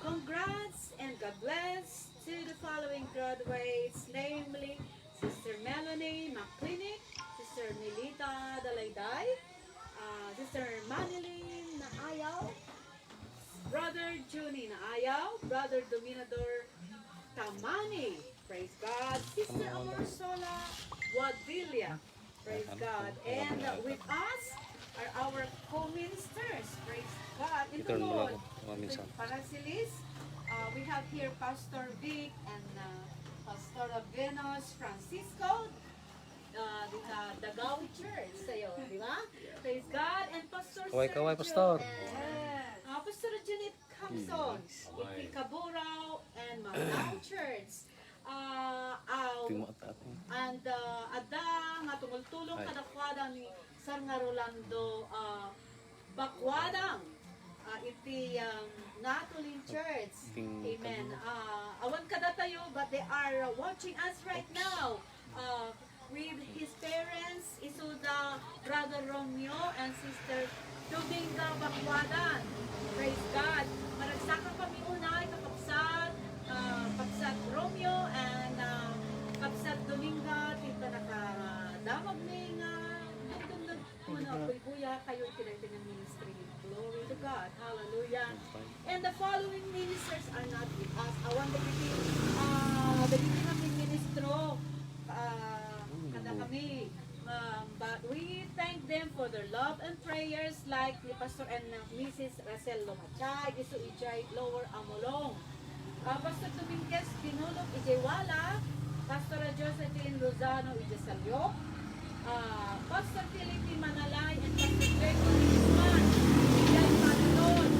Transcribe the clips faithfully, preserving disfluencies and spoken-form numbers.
Congrats and God bless to the following graduates, namely Sister Melanie Maclinic, Sister Melita Dalaydalay, uh, Sister Manilyn Naayaw, Brother Junie Naayaw, Brother Dominador Tamani. Praise God. Sister Amorsola Guadilla. Praise God. And uh, with us are our co-ministers. Praise God. In the Lord. Parasilis. Uh, we have here Pastor Vic and uh, Pastor Venus Francisco. Uh, the uh, Dagawi Church. Sa'yo, di ba? Praise God. And Pastor Kaway-kaway, Sergio Pastor. And uh, Pastor Jeanette Hamson. Iti Caburaw and Marilao Church. Ah, aw, and uh, adda nga tumultulong kadakuada ni Sir nga Rolando ah, Bacuadang ah, iti um, Natolin Church. Amen. Ah, awan kadatayo, but they are uh, watching us right now. Ah, with his parents, isuda Brother Romeo and Sister Dominga Bacuadan. Praise God. Maragsakak kami unay, kakabsat, ah, kabsat Romeo and ah, kabsat Dominga, ti panakadamag mi nga nagdumdum, ano, buybuya kayo iti daytoy nga ministry. Glory to God. Hallelujah. And the following ministers are not with us. Awan dagiti, ah, dagiti nga ministro, ah, kada kami. Um, but we thank them for their love and prayers like ni Pastor and uh, Missus Rachel Lumachay, isu ijay Lower Amulong. Ah, Pastor Dominguez Binulog ijay Wala, Pastora Josephine Lozano ijay Salyoc, ah, Pastor Felipe Manalay and Pastor Gregory Guzman ijay Panlon.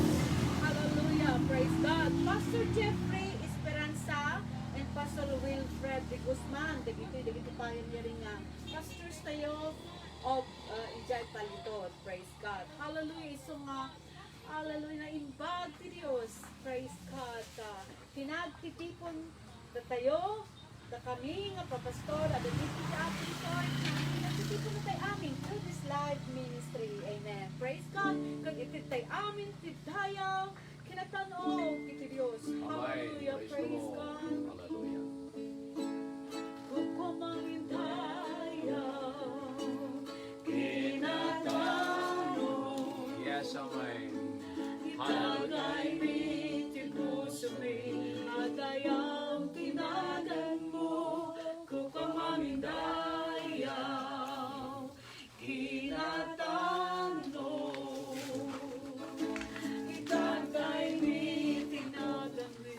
Hallelujah, praise God. Pastor Jeffrey Esperanza and Pastor Wilfred de Guzman, dagitoy dagiti pioneering nga pastors tayo of uh, ijay Paliton. Praise God. Hallelujah. Isu nga, hallelujah, naimbag ti Dios. Praise God. Uh, pinagtitipon datayo, dakami nga papastor, a dagiti ti Apo itoy, pinagtitipon tayo amin through this live ministry. Amen. Praise God. Kag iti tay amin ti dayaw, kinatan-aw iti Dios. Amen. Hallelujah. Praise the Lord. Praise God. Hallelujah. Kukuaman dayaw, kinatan-aw. Yes, amen. Hallelujah. Itagaymi ti pusomi, a dayaw ti naganmo. Kukuaman dayaw, kinatan-aw. Itagaymi ti naganmi.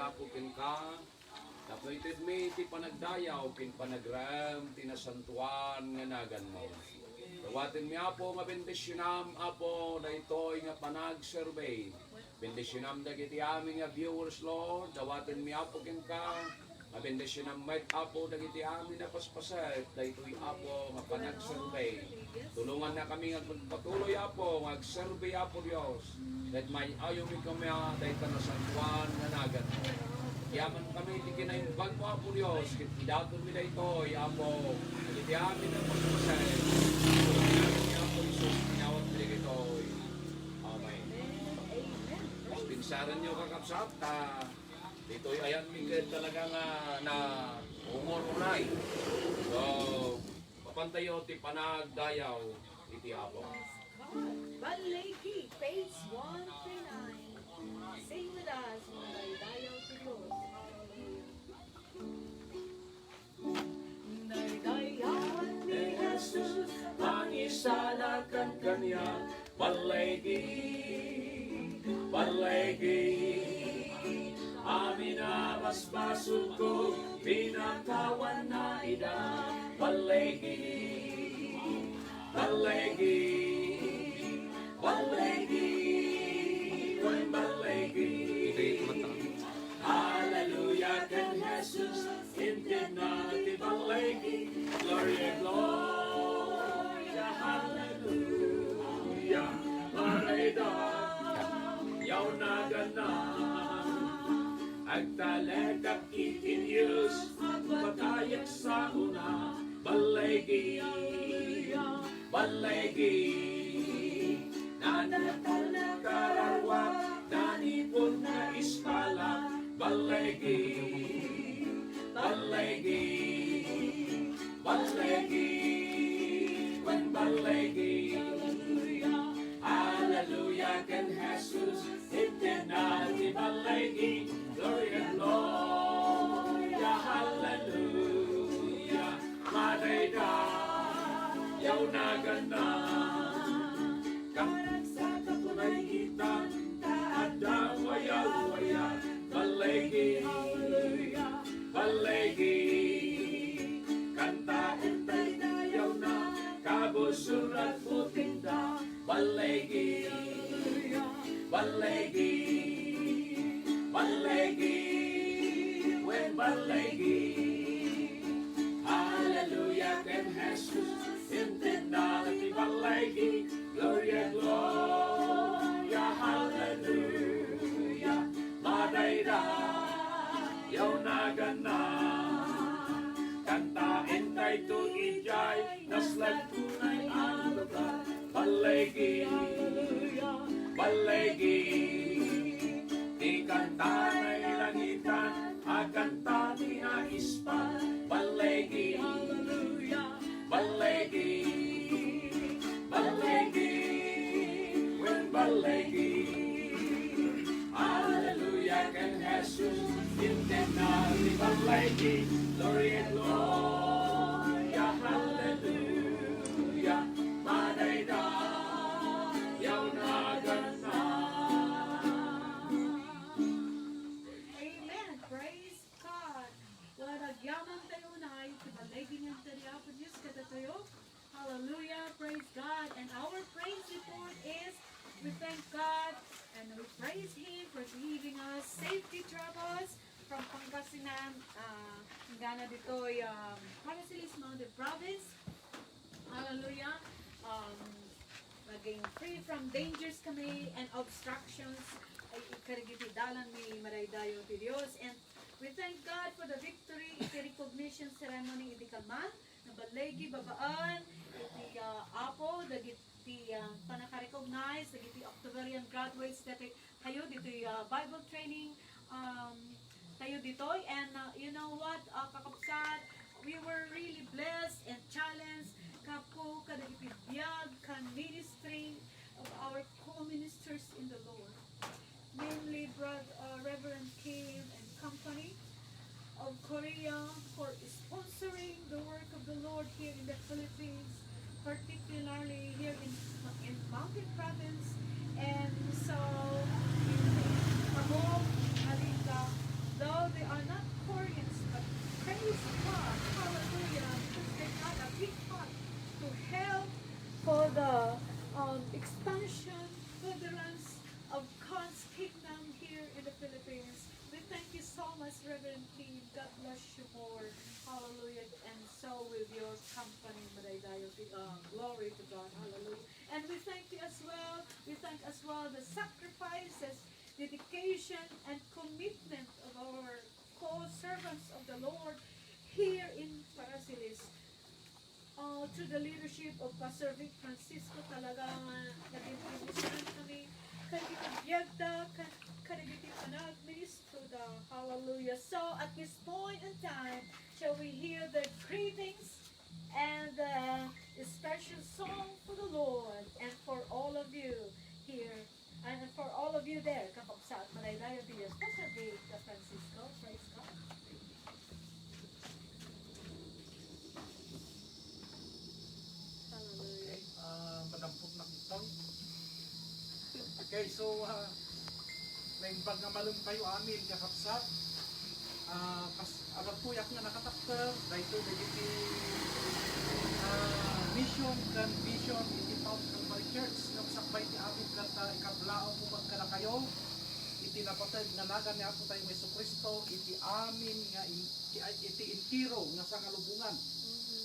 Apo kenka, tapno itedmi ti panagdayaw ken panagrem ti nasantoan nga naganmo. Dawatenmi, Apo, nga bendisionam, Apo, daytoy nga panagserbi. Bendisionam dagiti amin nga viewers, Lord. Dawatenmi, Apo, kenka, nga bendisionam met, Apo, dagiti amin a paspaset daytoy, Apo, nga panagserbi. Tulongannakami nga agpatuloy, Apo, nga agserbi, Apo Dios. Ket may-ayumi kami, ah, dayta nasantoan nga naganmo. Yaman kami ti kinaimbagmo, Apo Dios, ket idatonmi daytoy, Apo, iti amin a paspaset. Iti ngaran ni Apo Jesus, inawatmi dagitoy. Amen. Amen. Dispensaranyo, kakabsat, ta ditoy ayanmi ket talaga nga naumor unay. So, mapantayo ti panagdayaw iti Apo. Balligi, page one three nine. Sing with us, Madaydayaw ti Dios. Hallelujah. Daydayawan ni Jesus, mangisalakan kaniak, balligi, balligi. Amin a basbasolko, pinakawanna ida, balligi, balligi, balligi, wen balligi. Hallelujah, ken Jesus, intedna ti balligi. Gloria, gloria, hallelujah. Madaydayaw naganna. Agtalekak iti Dios, agpatayak sa una. Balligi, balligi. Nanatal na kararua, nanipon na ispala. Balligi, balligi, balligi, wen balligi. Hallelujah, ken Jesus, intedna ti balligi. Gloria, gloria, hallelujah. Madaydayaw naganna. Karagsak a tunay itan, ta adda wayawaya. Balligi, balligi. Kantaentayo dayawna, kabusuran putinda. Balligi, balligi, balligi, wen balligi. Hallelujah, ken Jesus, intedna ti balligi. Gloria, gloria, hallelujah. Madaydayaw naganna. Kantaentayto idiay naslagto nay a lugar. Balligi, balligi. Ti kanta nay langitan a kanta ti naispal. Balligi, balligi, balligi, wen balligi. Hallelujah, ken Jesus, intedna ti balligi. Gloria, gloria, hallelujah. Madaydayaw naganna. Amen. Praise God. Well, nagyaman tayo na iti balligi nga interi Apo Dios kadatayo. Hallelujah. Praise God. And our praise report is we thank God and we praise Him for giving us safety travels from Pangasinan, uh, inggana ditoy, um, Paracillos Mountain Province. Hallelujah. Um, maging free from dangers kami and obstructions ay ikarigiti dalan ni Madaydayaw ti Dios. And we thank God for the victory iti recognition ceremony iti kalman. Naballigi babaen iti, ah, Apo, dagiti, ah, pannaka-recognize dagiti Octoberian graduates dati kayo ditoy, ah, Bible training, um, tayo ditoy. And, uh, you know what, uh, kakabsat, we were really blessed and challenged gapu kadagiti biag ken ministry of our co-ministers in the Lord, namely Brother, uh, Reverend Kim and company of Korea for sponsoring the work of the Lord here in the Philippines, particularly here in, in Mountain Province, and so in Tagum, Malinga, Though they are not Koreans, but praise God, hallelujah, because they got a big heart to help for the um, expansion, furtherance of God's kingdom here in the Philippines. We thank you so much, Reverend Kim. God bless you more. Hallelujah. And so will your company, Madaydayaw. Uh, glory to God. Hallelujah. And we thank you as well. We thank as well the sacrifices, dedication, and commitment of our co-servants of the Lord here in Paracelis. Uh, through the leadership of Pastor Vic Francisco, talaga nga naging bendisyon kami. Kadagiti biagda, kad-, kadagiti panagministroda. Hallelujah. So, at this point in time, shall we hear the greetings and the special song for the Lord and for all of you here, and for all of you there, kakabsat, Madaydayaw ti Dios, Pastor Vic Francisco, praise God. Hallelujah. Okay, ah, madampot na kita. Okay, so, ah, naimbag nga malem tayo amin, kakabsat. Ah, kas-, agagtoyak nga nakatakder, daytoy dagiti, ah, mission ken vision iti Mount Calvary Church, nga sakbay ti amin ket, ah, ikablaaw ko kadakayo iti napateg nga nagan ni Apo tayo Jesu-Cristo, iti amin nga in-, iti entero nga sangalubongan.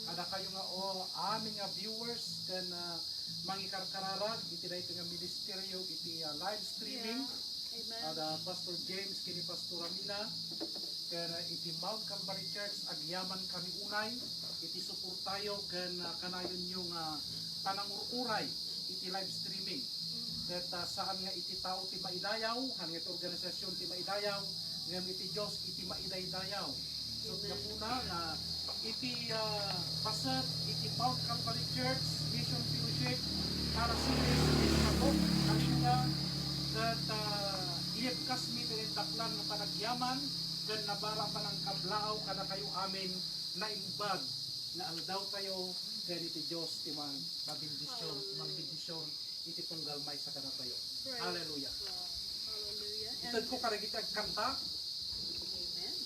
Kadakayo nga, o, amin nga viewers ken, ah, mangikarkararag iti daytoy nga ministerio iti, ah, live streaming. Yeah. Amen. Ada Pastor James ken ni Pastor Amina, ken, ah, iti Mount Calvary Church, agyaman kami unay iti suportayo ken, ah, kanayonyo nga panangur-uray iti live streaming. Ket, ah, saan nga iti tao ti maidayaw, haan nga iti organisasyon ti maidayaw, ngem iti Dios iti maidaydayaw. So, gapuna nga iti, ah, paset iti Mount Calvary Church Mission Fellowship, Paracelis, iti Sabog, Kalinga, ket, ah, iyebkasmi ti daklan nga panagyaman ken nabara a panangkablaaw kadakayo amin, naimbag nga aldawtayo ken iti Dios ti mang-, mabendisyon, mangbendision iti tunggal maysa kadatayo. Praise God. Hallelujah. Hallelujah. Ited ko kadagiti agkanta. Amen.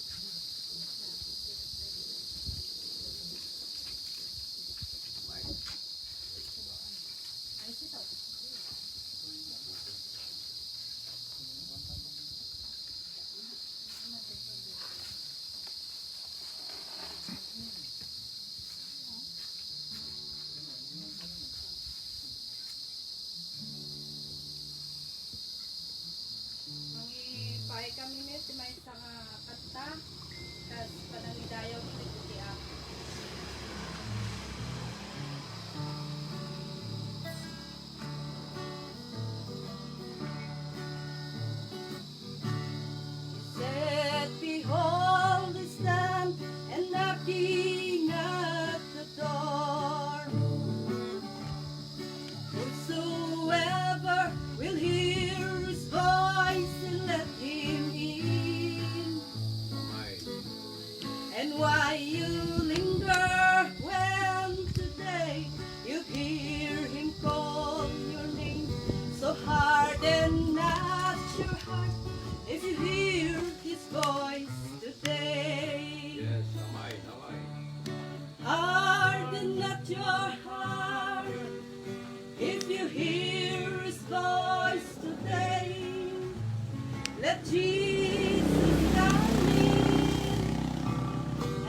Mangipaay kami met ti maysa nga kanta, kas panangidayaw iti Apo. He said, "Behold, I stand and knocking at the door. Whosoever will hear his voice and let him in." And why you linger when today you hear him call your name? So harden not your heart if you hear his voice today. Yes, amay, amay. Harden not your heart if you hear his voice today. Let Jesus come in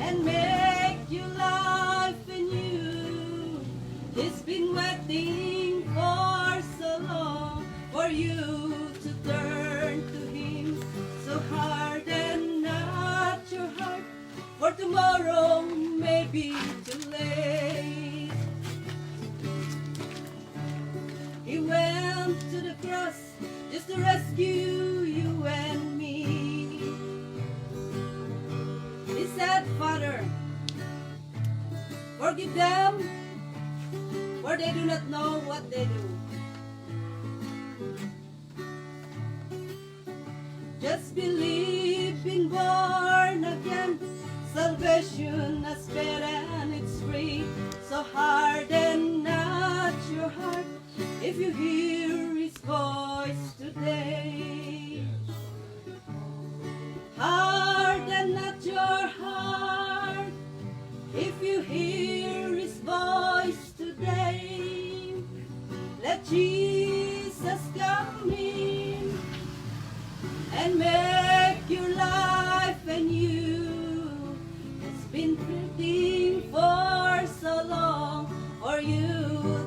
and make your life anew. He's been waiting for so long for you to turn to him. So harden not your heart, for tomorrow may be too late. He went to the cross just to rescue you and me. He said, "Father, forgive them, for they do not know what they do." Just believe, been born again. Salvation is fair and it's free. So harden not your heart if you hear his voice today. been waiting for so long for you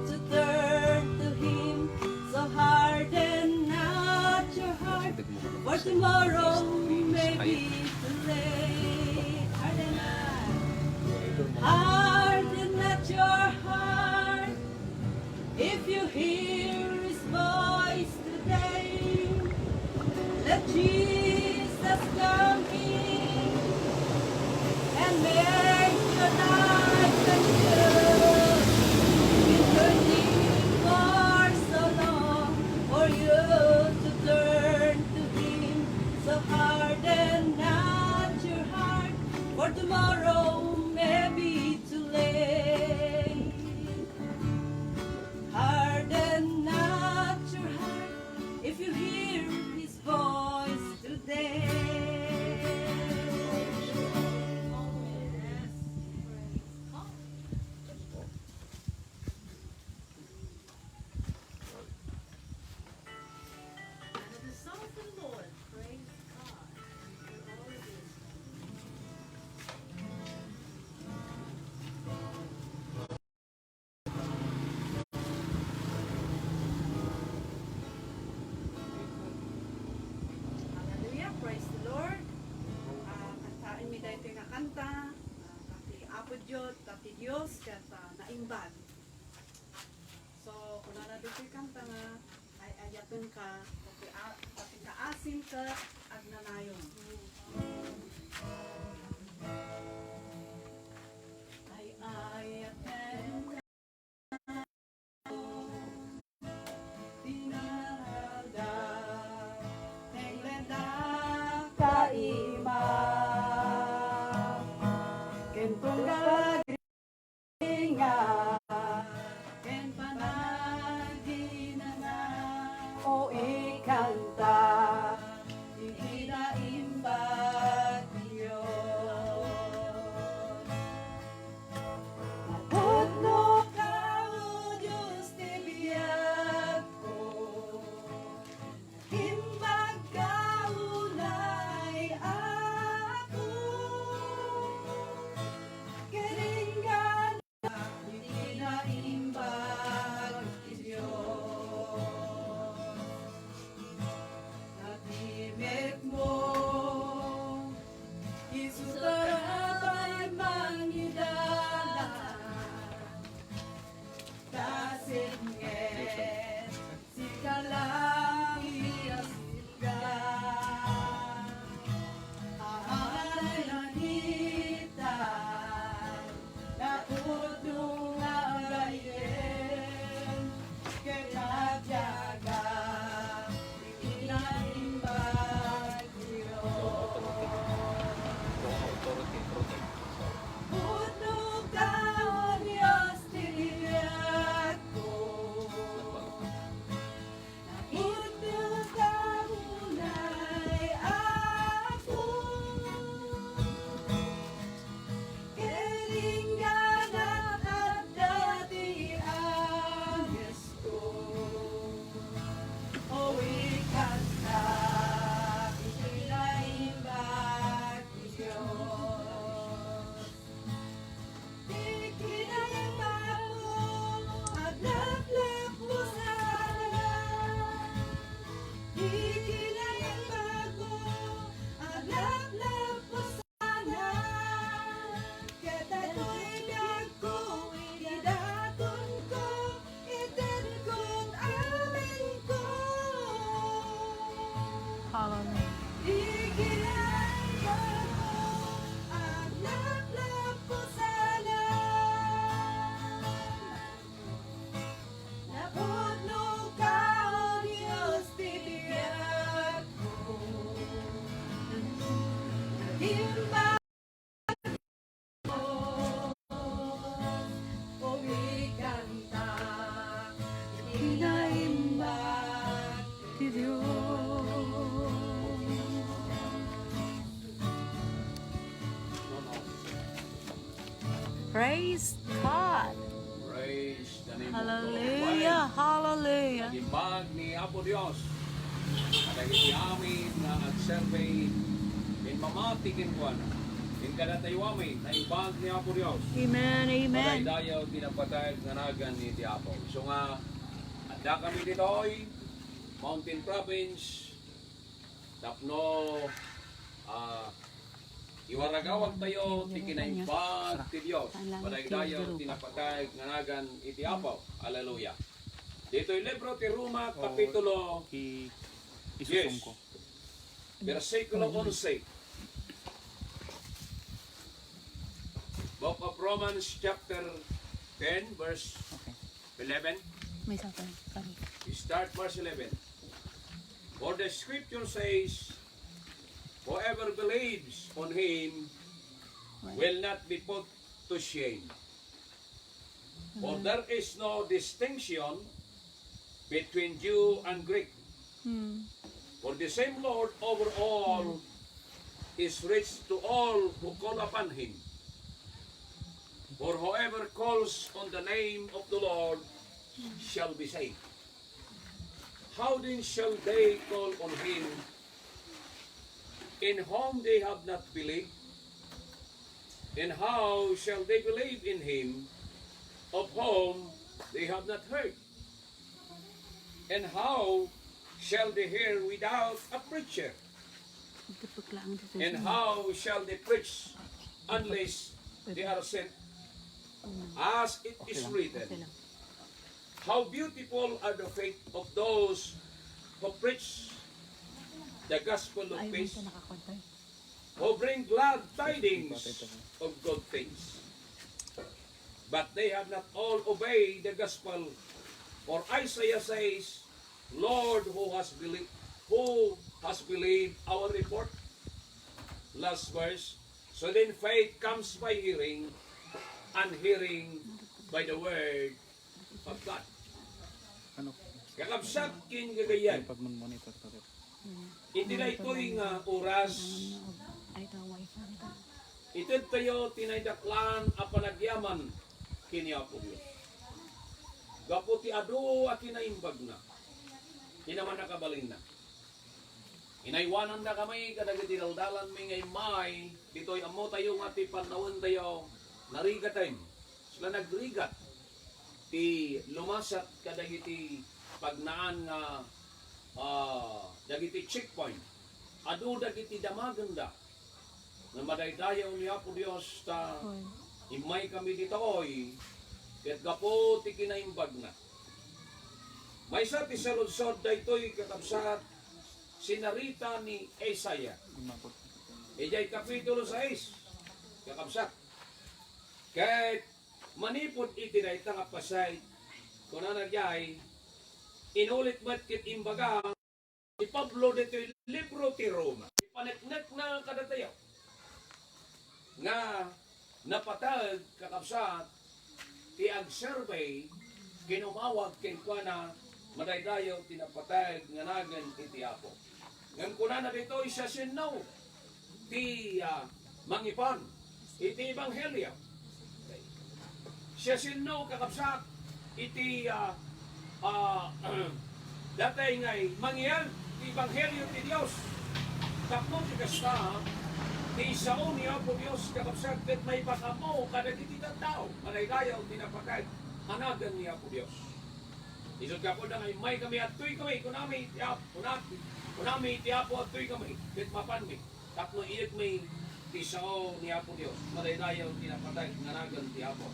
to turn to Him. So harden not your heart, for tomorrow may be too late. Harden not, harden not your heart. If you hear His voice today, let Jesus come in and make your life anew. Been waiting for so long for you to turn to Him. So harden not your heart, for tomorrow may be too late. Harden not your heart if you hear His voice today. And the song of the Lord, praise God. Hallelujah, praise the Lord. Ah, kantaenmi daytoy nga kanta, ah, ta ti Apo Dios, ta ti Dios, ket, ah, naimbag. So, kunana ditoy kanta nga, ay-ayatenka, ta ti a-, ta ti kaasim ket agnanayon. Ay-ayatenka, dinarada, ken reda kaima, ken tunggal nga, ken panaginana, o ikanta, iti naimbag ti Dios. Napudno ka, O Dios ti biagko, imbag ka unay, Apo, ket inggana iti naimbag ti Dios. Natimekmo, isu tarabay mangidalan, ta sipnget, sika lang ti asinggan. Amanay langitay, napudno nga agayem, ket agyaga iti naimbag ti Dios. Pudno ka, O Dios, ti biagko. Napudno ka unay, Apo, ket inggana adda ti angesko. O ikanta iti naimbag ti Dios. Ti kinaimbagko, aglaplappo sana. Ti kinaimbagko, aglaplappo sana. Ket daytoy biagko, idatonko, itedko, amengko. Hallelujah. Iginaw ko, aglaplappo sana. Napudno ka, O Dios, ti biagko. Nagimba Praise God. Praise the name of the Lord. Hallelujah, hallelujah. Naimbag ni Apo Dios kadagiti amin nga agserbi ken mamati kenkuana. Ken kadatayo amin, naimbag ni Apo Dios. Amen, amen. Madaydayaw ti napateg nga nagan iti Apo. Isu nga, adda kami ditoy, Mountain Province, tapno, ah, iwaragawagtayo ti kinaimbag ti Dios. Madaydayaw ti napateg nga nagan iti Apo. Hallelujah. Ditoy libro ti Roma, kapitulo i-, isusum ko. Bersikulo onse. Book of Romans chapter ten, verse eleven. May sapa, sorry. Start verse eleven. For the scripture says, "Whoever believes on him will not be put to shame." For there is no distinction between Jew and Greek. For the same Lord over all is rich to all who call upon him. For whoever calls on the name of the Lord shall be saved. How then shall they call on him in whom they have not believed? And how shall they believe in him of whom they have not heard? And how shall they hear without a preacher? And how shall they preach unless they are sent? As it is written, "How beautiful are the feet of those who preach the gospel of peace, who bring glad tidings of good things." But they have not all obeyed the gospel. For Isaiah says, "Lord, who has believed, who has believed our report?" Last verse. So then faith comes by hearing, and hearing by the word of God. Ano? Kakabsat ken gagayyem. Pag monitor ka, sir. Iti daytoy nga oras, itedtayo ti naidaklan a panagyaman ken ni Apo Dios. Gapu ti adu a kinaimbagna, ken a mannakabalinna. Inaywanandakami kadagiti daldalanmi nga immay ditoy ammotayo nga ti pannawentayo narigaten. Sila nagrigat ti lumasat kadagiti pagnaan nga, ah, dagiti checkpoint. Adu dagiti damagenda. Nga madaydayaw ni Apo Dios ta immay kami ditoy, ket gapu ti kinaimbagna. Maysa ti saludsod daytoy, kakabsat, sinarita ni Isaiah. Idiay kapitulo sais, kakabsat. Ket manipud iti dayta nga pasay, kunana diay, inulit met ket imbaga ni Pablo ditoy libro ti Roma. Ipaneknekna kadatayo nga napateg, kakabsat, ti agserbay ken umawag kenkuana, madaydayaw ti napateg nga nagan iti Apo. Ngem kunana ditoy, siasino ti, ah, mangipan iti ebanghelio? Siasino, kakabsat, iti, ah, ah, datay nga mangiag ti ebanghelio ti Dios? Tapno ti kasta, ti sao ni Apo Dios, kakabsat, ket maipaammo kadagiti tattao, madaydayaw ti napateg a nagan ni Apo Dios. Isut' gapuda nga immay kami, adtoy kami, kunami ti Apo, kunami, kunami ti Apo, adtoy kami, ket mapanmi tapno iyegmi ti sao ni Apo Dios, madaydayaw ti napateg nga nagan ti Apo.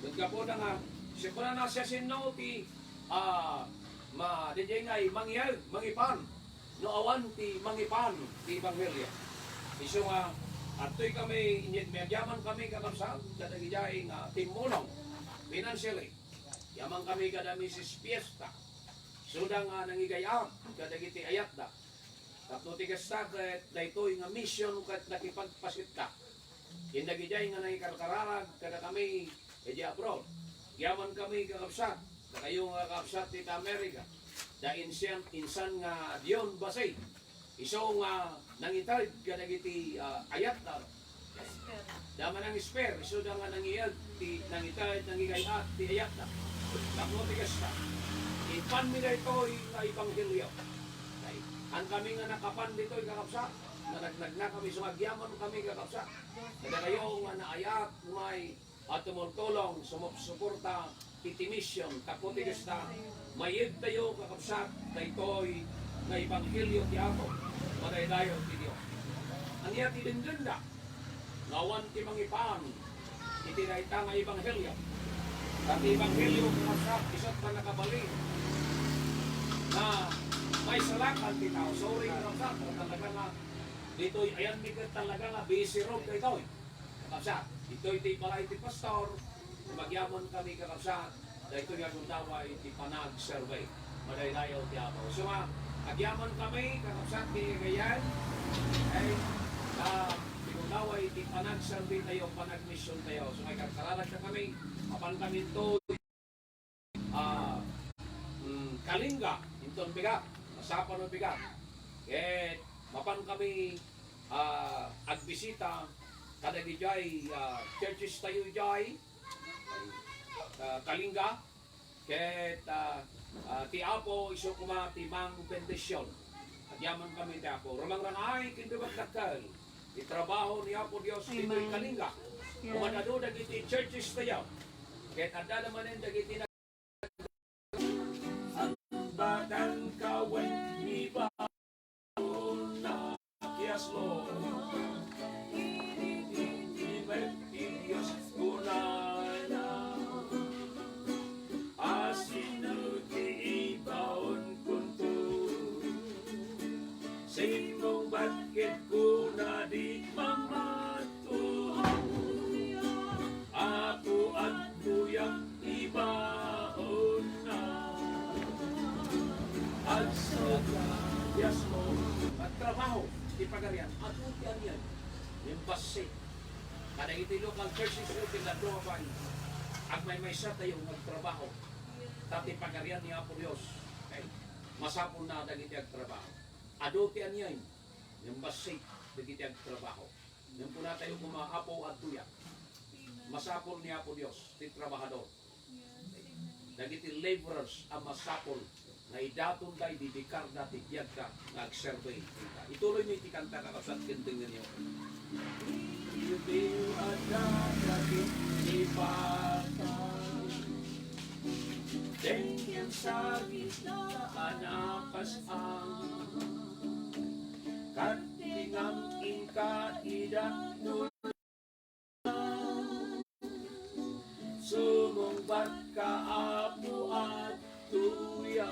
Ket gapuda nga, siya kunana, siasino ti, ah, ma-, daydiay nga mangiag, mangipan, no awan ti mangipan ti ebanghelio. Isu nga, adtoy kami, inyegmi, agyaman kami, kakabsat, kadagiti nga timmulong, financially. Agyaman kami kada Misis Fiesta. Isuda nga nangigay-at kadagiti ayatda. Tapno ti kasta ket daytoy nga mission ket nakipagpasitta ken dagidiay nga nangikarkararag kadakami idiay abroad. Agyaman kami, kakabsat, dakayo nga kakabsat ti America, da insan, insan nga Dion Basay. Isu nga nangited kadagiti, ah, ayatda. Da nga nangisper, isuda nga nangiag ti nangited, nangigay-at ti ayatda. Tapno ti kasta, ipanmi daytoy nga ebanghelio. Kay, han kami nga nakapan ditoy, kakabsat, Nanagnagnakami, sumagyaman kami, kakabsat. Kadakayo nga naayat, may at tumultulong, sumupsuporta iti mission, tapno ti kasta, mayegtayo, kakabsat, daytoy nga ebanghelio ti Apo, madaydayaw ti Dios. Ania ti denggenda? Nga awan ti mangipan iti dayta nga ebanghelio. Ta ti ebanghelio, kakabsat, isu't pannakabalin nga maisalakan ti tao. Sorry, kakabsat, talaga nga ditoy, ayan mi ket talaga nga busy road daytoy. Kakabsat, ditoy ti balay ti pastor, sumagyaman kami, kakabsat, daytoy nga gundaway ti panagserbi. Madaydayaw ti Apo. So nga, agyaman kami, kakabsat, ti gayan. Okay? Ah, ti gundaway ti panagserbi tayo, panagmission tayo. So nga, ikarkararag kami, mapan kami to, ah, mm, Kalinga, inton bigat, masapano bigat. Ket mapan kami, ah, agbisita kadagijay, ah, churches tayo jay, ah, Kalinga, ket, ah, ah, ti Apo isu koma ti mangbendision. Agyaman kami ti Apo. Rumangrangay ken dumadakkel ti trabaho ni Apo Dios ditoy Kalinga. Yes. Umadado dagiti churches tayo. Ket adda manen dagiti nag-, ang batang kawen ni ba-, Yes, Lord. Ibet ti Dios kunana, asino ti ibaon kunto? Simong bat ket kuna di mamatulog, Apo, agtuyam ibaonna. Agsaoka, yes, Lord. Agtrabaho ti Pagarian, adu ti anian. Yung bassit. Kadagiti local churches, yung pinadua pa, agmaymaysa tayo nga agtrabaho. Ta ti Pagarian ni Apo Dios, ay, masapul na dagiti agtrabaho. Adu ti anian, yung bassit, dagiti agtrabaho. Yung kuna tayo kuma, Apo, adtoya. Masapul ni Apo Dios ti trabahador. Dagiti laborers a masapul nga idatonda, idedikarda ti biagda nga agserbi kenka. Ituloy mi ti kanta, kakabsat, ken dengngenyo. Idiyo adda dagiti bata, denggen sa gitna a napas-an. Kattingam inka ida no sumungbat ka, Apo, adtoya.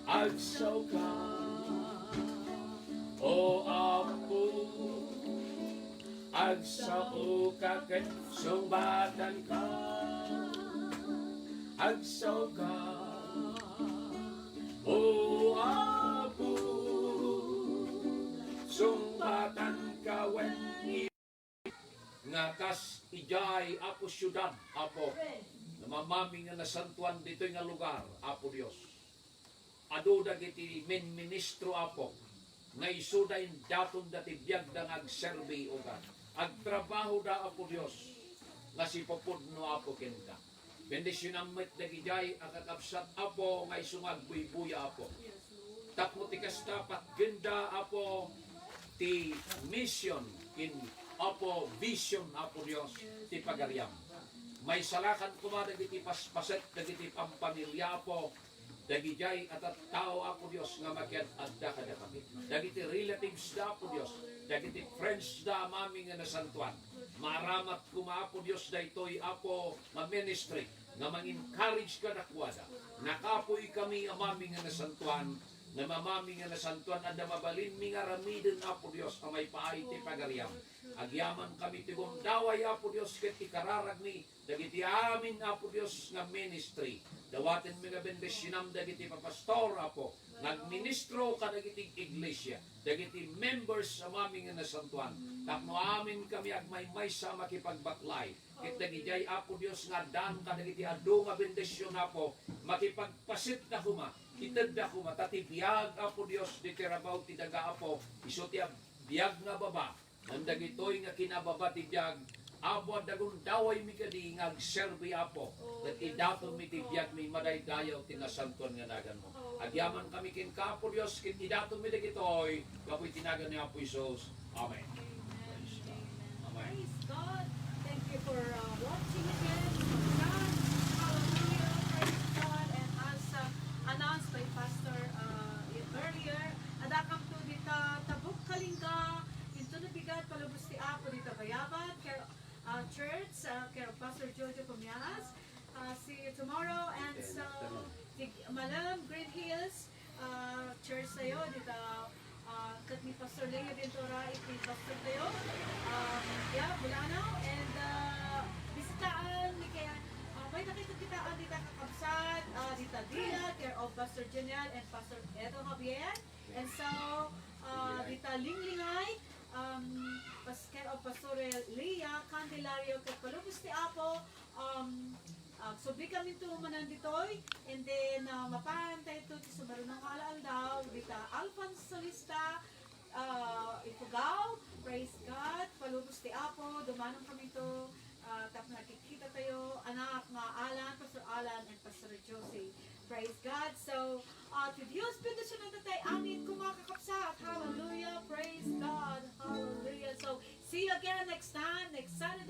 Agsaoka, O Apo, agsaoka ket sungbatanka. Agsaoka, O Apo, sungbatanka wenni. Nga kas idiay, Apo, siudad, Apo, nga mamami nga nasantoan ditoy nga lugar, Apo Dios. Adu dagiti minministro, Apo, nga isuda indatonda ti biagda nga agserbi, O God. Agtrabahoda, Apo Dios, nga sipupudno, Apo, kenka. Bendisionam met dagidiay a kakabsat, Apo, nga isu nga agbuybuya, Apo. Tapno ti kasta, patgenda, Apo, ti mission ken, Apo, vision, Apo Dios, ti Pagariam. Maisalakan koma dagiti paspaset, dagiti pampamilya, Apo, dagidiay a tattao, Apo Dios, nga makiad-adda kadakami. Dagiti relatives da, Apo Dios, dagiti friends da, Amami nga nasantoan. Maaramat koma, Apo Dios, daytoy, Apo, nga ministry nga mang-encourage kadakuada. Nakapuy kami, Amami nga nasantoan, nga Amami nga nasantoan, adda mabalinmi nga aramiden, Apo Dios, a maipaay ti Pagariam. Agyaman kami ti gundaway, Apo Dios, ket ikararagmi dagiti amin, Apo Dios, nga ministry. Dawatenmi nga bendisionam dagiti papastor, Apo, nga agministro kadagiti iglesia, dagiti members, Amami nga nasantoan, tapno amin kami agmaymaysa a makipagbaklay. Ket dagidiay, Apo Dios, nga addaan kadagiti adu nga bendision, Apo, makipagpasetda koma, itedda koma, ta ti biag, Apo Dios, ditoy rabaw ti daga, Apo, isu ti ab-, biag nga baba, ngem dagitoy nga kinababa ti biag, Apo, adda gundawaymi kadi nga agserbi, Apo, ket idatonmi ti biagmi madaydayaw ti nasantoan nga naganmo. Agyamankami kenka, Apo Dios, ket idatonmi dagitoy gapu iti nagan ni Apo Jesus. Amen. Amen. Praise God. Amen. Praise God. Thank you for, uh, watching again. Praise God. Hallelujah. Praise God. And as, uh, announced by Pastor, uh, earlier, addakamto dita Tabuk, Kalinga, inton nabigat, palubos ti Apo dita Bayabat, care, uh, church, uh, care of Pastor Jojo Pumias. Uh, see you tomorrow. And so, tig-, Malem, Green Hills, ah, church tayo, dita, ah, ket ni Pastor Leo Ventura, iti pastor tayo. Um, yeah, Bulanaw. And, ah, bisitaan ni kaya, ah, may nakita-kitaan dita kakabsat, ah, dita Dila, care of Pastor Junior and Pastor Edo Javier. And so, ah, dita Linglingay, um, pas-, care of Pastor Leah Candelario, ket palubos ti Apo, um, ah, subli kami to manen ditoy, and then, ah, mapan tayo to ti sumaruno nga aldaw, dita Alphonse Solista, ah, Ifugao, praise God, palubos ti Apo, dumanon kami to, ah, tapno nagkikita tayo, anak nga Alan, Pastor Alan, and Pastor Josie. Praise God. So, ah, ti Dios bendisionan tayo amin, kuma kakabsat. Hallelujah. Praise God. Hallelujah. So, see you again next time, next Sunday.